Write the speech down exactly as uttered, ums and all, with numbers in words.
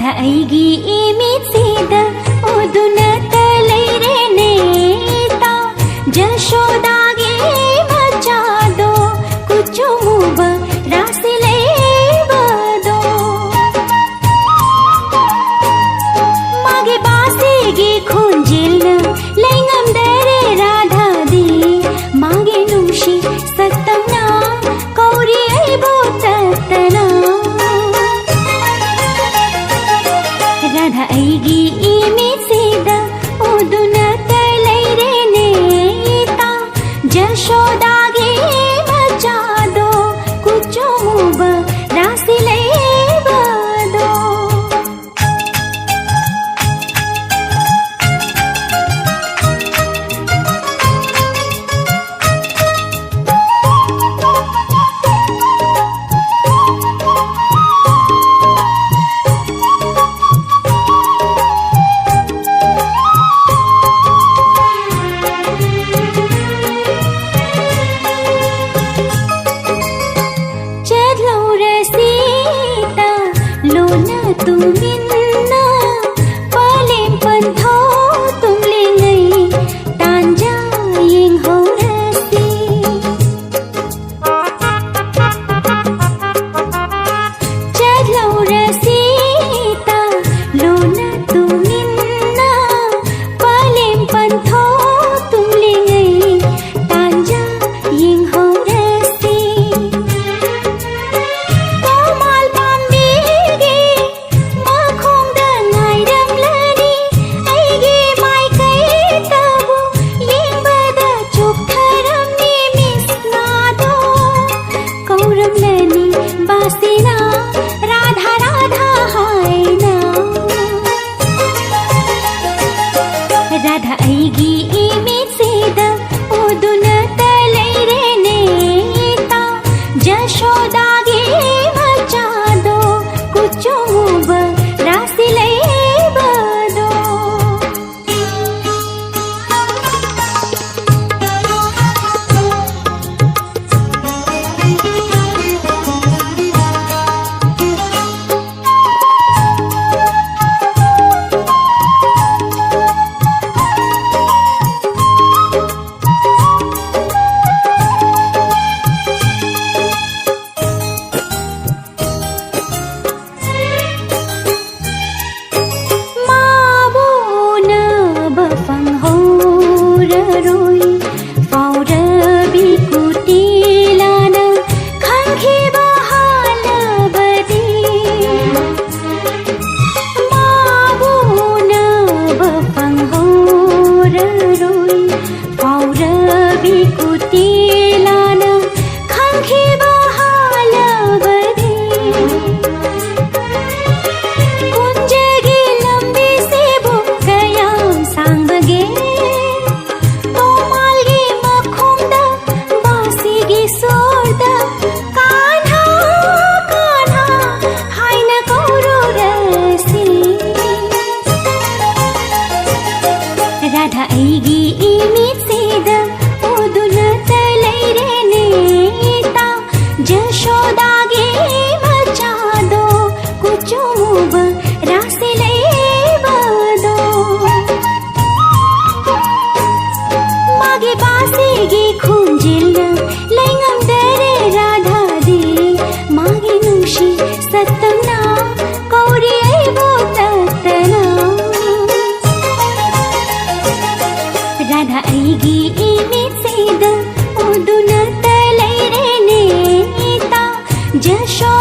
ꯑꯩꯒꯤ ꯏꯃꯤꯠꯁꯤꯗ ꯎꯗꯨꯅꯇ ꯂꯩꯔꯦꯅꯦ ꯏꯇꯥ, ꯖꯁꯣꯗꯥꯒꯤ ꯃꯆꯥꯗꯣ, ꯀꯨꯆꯨ ꯃꯨꯕ ꯔꯥꯁꯤ ꯂꯩꯕꯗꯣ꯫ ꯃꯥꯒꯤ ꯕꯥꯁꯤꯒꯤ ꯈꯣꯟꯖꯦꯜꯅ ꯂꯩꯉꯝꯗꯔꯦ ꯔꯥꯙꯥꯗꯤ, ꯃꯥꯒꯤ ꯅꯨꯡꯁꯤ ꯁꯛꯇꯝꯅ ꯀꯧꯔꯤ ꯑꯩꯕꯨ ꯇꯠꯇꯅ꯫ ꯔꯥꯙꯥ ꯑꯩꯒꯤ ꯏꯃꯤꯠꯁꯤꯗ ꯎꯗꯨꯅꯇ ꯂꯩꯔꯦꯅꯦ ꯏꯇꯥ, ꯖꯁꯣꯗꯥꯒꯤ ꯃꯆꯥꯗꯣ, ꯀꯨꯆꯨ ꯃꯨꯕ ꯔꯥꯁꯤ ꯂꯩꯕꯗꯣ꯫ ꯆꯠꯂꯧꯔꯁꯤ ꯏꯇꯥ ꯂꯣꯟꯅ ꯇꯨꯃꯤꯟꯅ, ꯄꯂꯦꯝ ꯄꯟꯊꯧ ꯇꯨꯝꯂꯤꯉꯩ ꯇꯥꯟꯖꯥ ꯌꯦꯡꯍꯧꯔꯁꯤ꯫ ꯆꯠꯂꯧꯔꯁꯤ ꯏꯇꯥ ꯂꯣꯟꯅ ꯇꯨꯃꯤꯟꯅ, ꯄꯂꯦꯝ ꯄꯟꯊꯧ ꯇꯨꯝꯂꯤꯉꯩ ꯇꯥꯟꯖꯥ ꯌꯦꯡꯍꯧꯔꯁꯤ꯫ ꯀꯧꯃꯥꯜ ꯄꯥꯝꯕꯤꯒꯤ ꯃꯈꯣꯡꯗ ꯉꯥꯏꯔꯝꯂꯅꯤ ꯑꯩꯒꯤ ꯃꯥꯏꯀꯩꯗꯕꯨ ꯌꯦꯡꯕꯗ ꯆꯣꯛꯊꯔꯝꯃꯤ ꯃꯤꯁꯅꯥꯗꯣ꯫ ꯀꯧꯔꯝꯂꯅꯤ ꯕꯥꯁꯤꯅ ꯔꯥꯙꯥ ꯔꯥꯙꯥ ꯍꯥꯏꯅ꯫ ꯔꯥꯙꯥ ꯑꯩꯒꯤ ꯏꯃꯤꯠꯁꯤꯗ ꯎꯗꯨꯅꯇ ꯂꯩꯔꯦꯅꯦ ꯏꯇꯥ, ꯖꯁꯣꯗꯥꯒꯤ ꯃꯆꯥꯗꯣ, ꯀꯨꯆꯨ ꯃꯨꯕ ꯔꯥꯁꯤ ꯂꯩꯕꯗꯣ꯫ ꯔꯥꯙꯥ ꯑꯩꯒꯤ ꯏꯃꯤꯠꯁꯤꯗ ꯎꯗꯨꯅꯇ ꯂꯩꯔꯦꯅꯦ ꯏꯇꯥ, ꯖꯁꯣꯗꯥꯒꯤ ꯃꯆꯥꯗꯣ, ꯀꯨꯆꯨ ꯃꯨꯕ ꯔꯥꯁ ꯂꯩꯕꯗꯣ꯫ ꯃꯥꯒꯤ ꯕꯥꯁꯤꯒꯤ ꯈꯣꯟꯖꯦꯜꯅ ꯂꯩꯉꯝꯗꯔꯦ ꯔꯥꯙꯥꯗꯤ, ꯃꯥꯒꯤ ꯅꯨꯡꯁꯤ ꯁꯛꯇꯝꯅ ꯀꯧꯔꯤ ꯑꯩꯕꯨ ꯇꯠꯇꯅ꯫ ꯔꯥꯙꯥ ꯑꯩꯒꯤ ꯏꯃꯤꯠꯁꯤꯗ ꯎꯗꯨꯅꯇ ꯂꯩꯔꯦꯅꯦ ꯏꯇꯥ, ꯖꯁꯣ